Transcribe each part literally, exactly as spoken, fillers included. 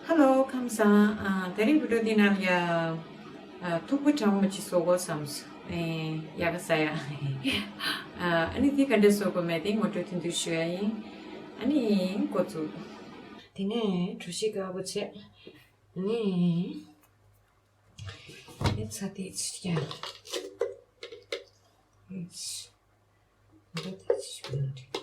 ཧེ་ལོ། ཁམས་བཟང་། ཨ། དེ་རིང་བི་ཌིའོ་འདི་ནང་ལ་ཡ། ཨ། ཐུག་པ་གྲང་མོ་ཅིག་བཟོ་དགོས་བསམས། ཨེ། ཡག་ག་ཟ་ཡ། ཨ། ཨ་ནི་དེ་ག་འདྲ་བཟོ་དགོས་མེད་དེ་ངོ་སྤྲོད་ཐུང་ཐུང་ཞུ་ཡ་ཡིན། ཨ་ནི་འགོ་བཙུགས། དེ་ནས་གྲོ་ཞིབ་དཀར་པོ་བྱས། ཨ་ནི། ཨེ། ཚྭ་ཏོག་ཙམ་བརྒྱབ། ཨེ། འདི་ཏོག་ཙམ་ཞིག་འདྲ།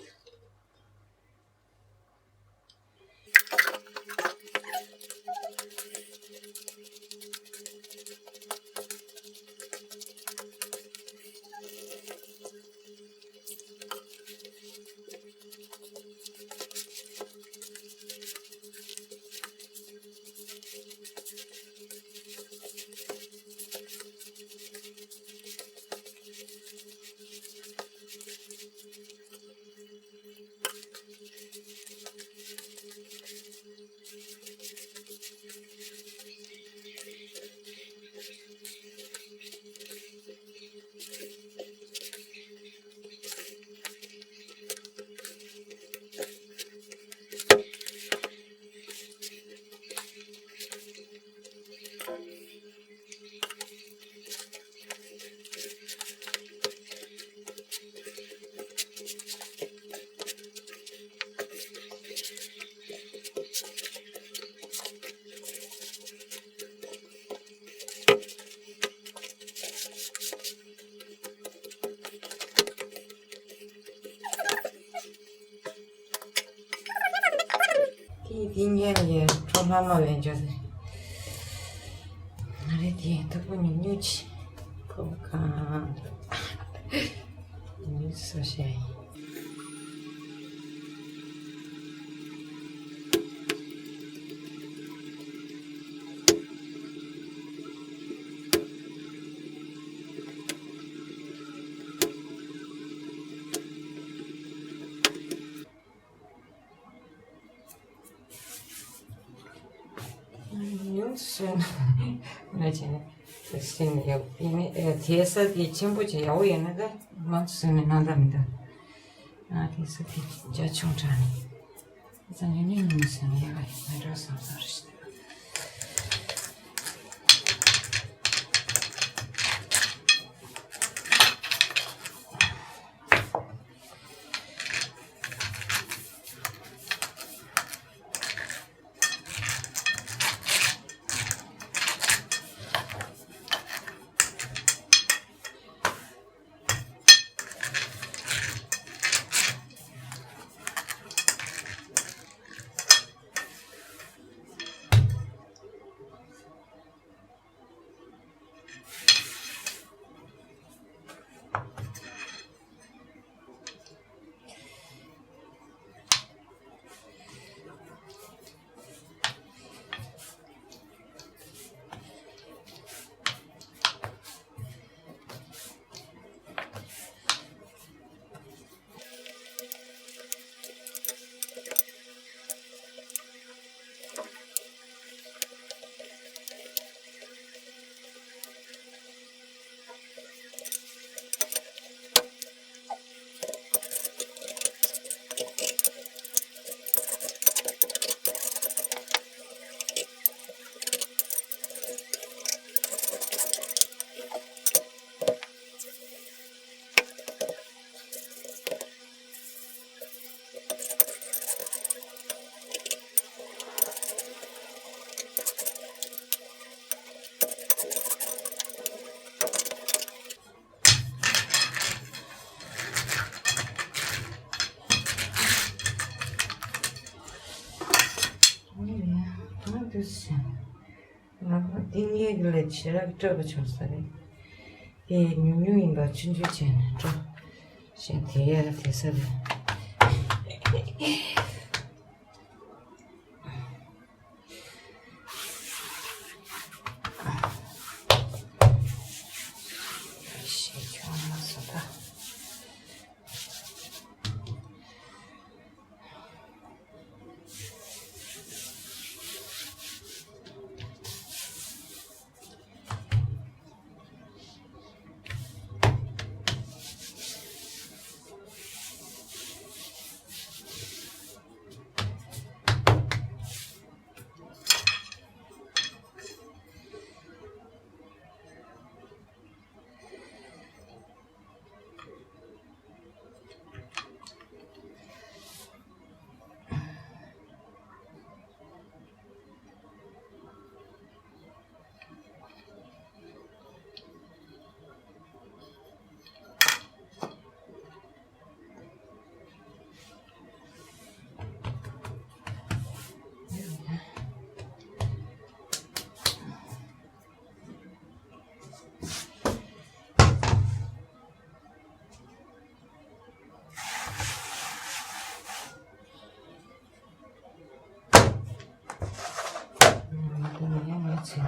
དེ་དེ་ཉལ་ཡས་ཁྲོ་ལྷ་མ་ལེན་འཇོག་ཟེར། ང་རེ་དེ་ཐུག་པོ་ཉུང་ཉུང་ཅིག་ཁོ་གང་ཉུང་སོ་བཤད་ཡིན། ཉུང་སོང་། ང་བྱས་ན་སེམས་ཡག་ཡིན་ནི། ཨེ། དེ་ས་དེ་ཆེན་པོ་བྱས་ཡག་པོ་ཡོད་ན་ད་མང་སོང་ནས་ནང་ད་མི་འདུག་ཨ། དེ་ས་དེ་རྒྱ་ཆུང་དྲགས་ནས། ས་ཉུང་ཉུང་ཉུང་སོང་ནས་ཡག་པོ་མེད་འགྲོ་བསམ་བསམ་རེད། ང་ཏིང་ངེ་གི་ལས་ཆེ་རག་སྤྲོད་པ་བྱུང་ས་རེད། དེ་ཉུང་ཉུང་ཡིན་པ་ཆུང་ཆུང་བྱས་ནས་སྤྲོད། ཞེས་དེ་ཡར་དེ་ས་རེད། ཞེས་ཁྱོད་མ་སོ་ད།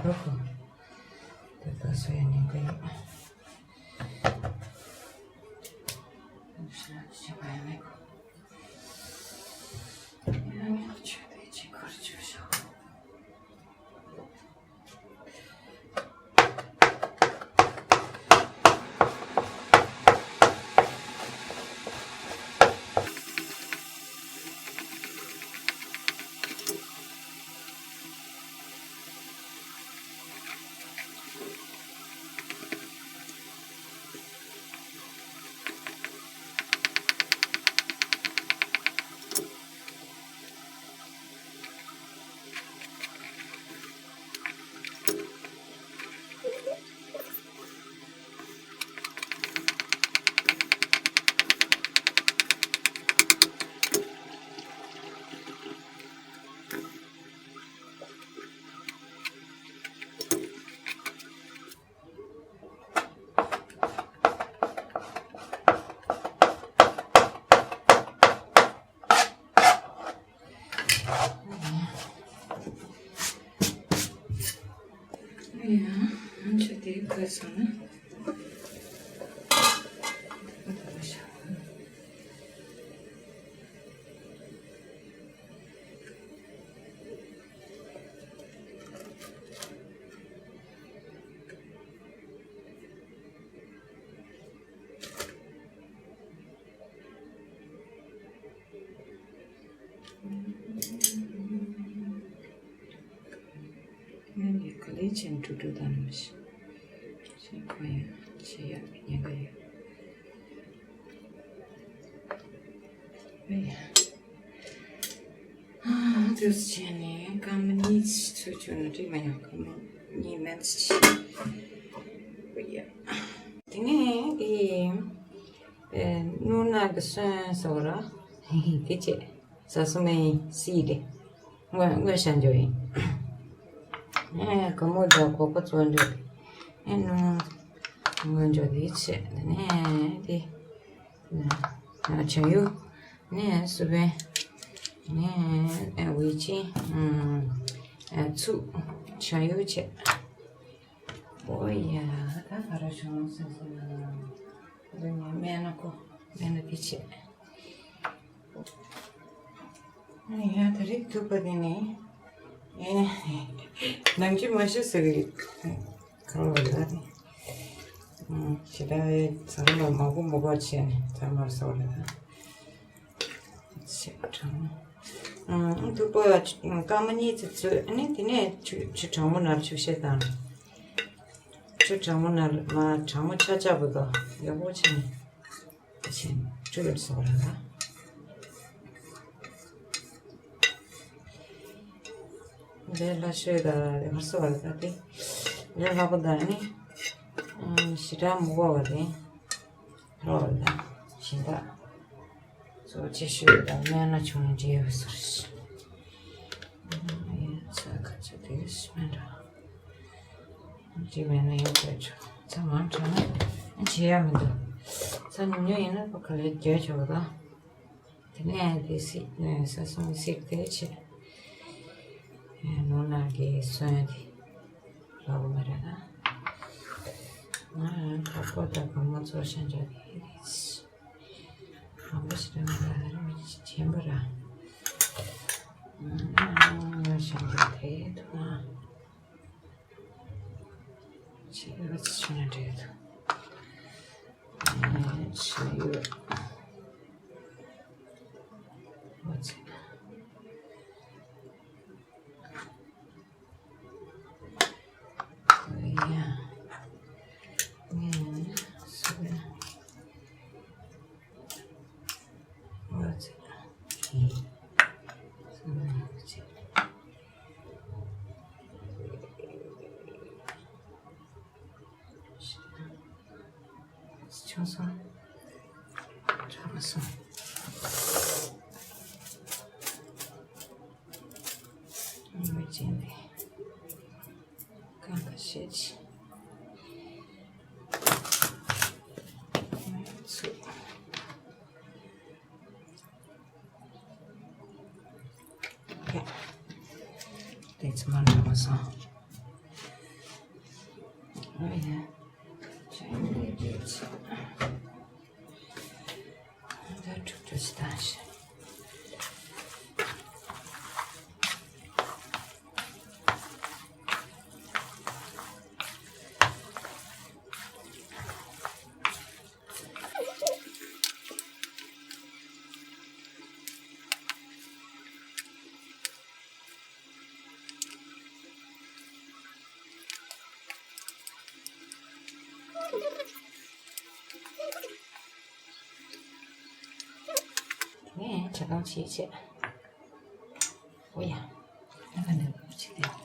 ལོ་གོ། དེ་ལྟ་སོ་ཡ་ཉེན་ཁ་ཡོད། ཤ་ཤ་བ་ཡ་མེད་གོ། ཡ་ངས་ཆོས་དེ་ཅིག་གར་བཅུག་ཤོག་ཡང་ཆུ་དེ་ཁོལ་སོང་ན། ངས་ཀྱི་ག་ལེ་ཆེན་དྲུག་དྲུག་དང་ནམ་ཞིག་ཁོ་ཡང་ཆེ་ཡག་ཉེན་ཁ་ཡོད། ཨེ་ཡ། ཨ་དུས་ཆེན་ནས་སྐར་མ་གཉིས་ཚུད་བྱུང་ན་འགྲིག་མ་ཡང་སྐར་མ་གཉིས་མན་ཆད། ཨེ་ཡ། དེ་ནས་དེ་ཨེ་རྣོ་ནག་གི་སོན་ཟེར་བ་ར་དེ་བྱས། ཟ་སུ་མའི་སི་རེད། སྔོན་སྔོན་ཤ་འཇོག་ཡིན། ཨེ་ག་མོ་དང་གོ་གོ་བཙོ་འཇོག་དེ། ཨེ་ནུ་སྔོན་འཇོག་དེ་བྱས་དེ་ནས་དེ། ཨ་བྱ་ཡུ། ནས་སུ་བན། ནས་ཨེ་ཝི་ཅི། ཨེ་ཚུ། བྱ་ཡུ་བྱས། ཨོ་ཡ། ད་ག་རེ་བྱུང་སོང་ཟེར་ན། འདི་ནི་སྨན་སྣ་ཁོ། སྨན་སྣ་དེ་བྱས། ཡ་ད་རེས་ཐུག་པ་དེ་ནི། ཨེ། ནང་ཆུ་མ་ཤི་ཟེར་གི། ཁ་ལོ་ལ་ནི། ཞེ་དྲག་ཚ་རུ་ལ་མང་པོ་མི་དགོས་བྱས་ནས་ཚ་མར་ཟོ་ལ་ད། ཞེ་དྲག་ཐུག་པ་སྐར་མ་གཉིས་ཙམ་ཚོད་ནི་དེ་ནས་ཆུ་ཆུ་གྲང་མོ་ནར་ཆུ་བཤད་དང་། ཆུ་གྲང་མོ་ནར་མ་གྲང་མོ་ཆ་ཆ་བུ་དོ་ཡག་པོ་བྱས་ནས། ཆེན་ཅུ་ལ་སོགས་ལ། ལས་སླ་ཤོས་ད་ལས་སླ་སོགས་ལ་ད་དེ། ལས་སླ་པོ་ད་ནི། ཞེ་དྲག་མི་དགོས་པ་དེ། ལོ་ལ་ཞིང་ད། གཙོ་ཆེ་ཤོས་ད་སྨན་སྣ་ཆུང་འདྲེས་པ་སོར་ཞིང་། ས་ཁ་ཆ་དེ་སྨན་འདྲ། ཅི་མེད་ན་ཡོད་པའི་ཆོག་ཚ་མང་དྲགས་ན་བྱེད་ཡ་མི་འདུག་ཚ་ཉུང་ཉུང་ཡིན་ན་ཁོ་ག་ལེར་རྒྱག་ཆོག་གི་དང་། དེ་ནས་དེ་སྲིད་ནས་ས་སྲུང་སྲིད་དེ་བྱེད། ནོར་ནག་གི་སོན་དེ་ལོག་མ་རེད་ན། ང་རང་ཁ་ཁོ་དང་བུ་མོ་ཚོར་ཤན་འཇོག་གི་རེད། ཁམ་པ་ཞིག་རང་ལ་རང་གི་ཆེན་པོ་ར། ང་ཤན་འཇོག་དེ་ཐུག་ན། ཆེ་བ་ཆེ་ན་འདྲེད། ཆེ་ཡོད། ཨོ་ཙི། ཨོ་ཡ། ངས་སུ་ཡ། ཨོ་ཙི། ཨི། སུ་ཡ་ཙི། ཆུང་སོང་། གྲང་སོང་། མི་ཅན་དེ། གང་ག་ཤེས་ཆེ། ཚུགས། དེ་ཚོ་མ་འགྲོ་མ་སོང་། ཨོ་ཡ། ཅན་ནི་རེད། ད་ཁྲུག་ཁྲུག་ཅིག་བཏང་ཤག་ངས་བྱེད་སྟངས་བྱེད་བྱེད། ཨོ་ཡ། ང་ག་ནས་བྱེད་དེ།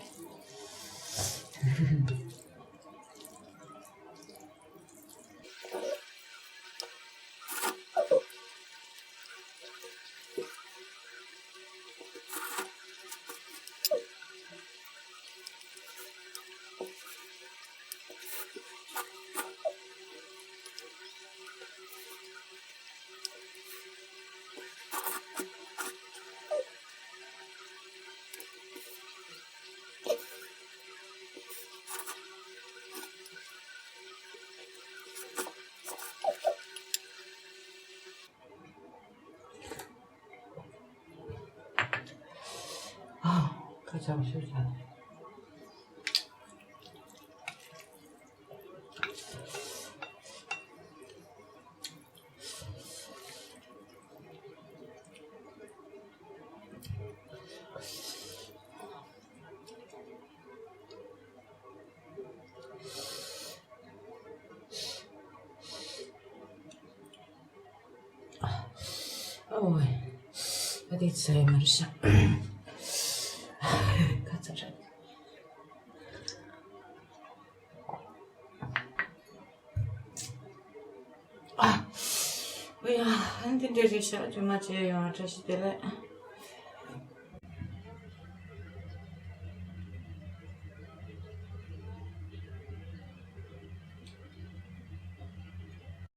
ཨ། ཁ་ཆག་ཤོར་ཚར། ཨོའི། ཨ་དེ་ཚ་ཡི་མ་རེད་ཤག་ཁ་ཚ་རེད། ཨ། ཨོ་ཡ། ཨ་འདི་འདྲ་རེད་ཤག་རྗེས་མ་མཇལ་ཡོང་། བཀྲ་ཤིས་བདེ་ལེགས།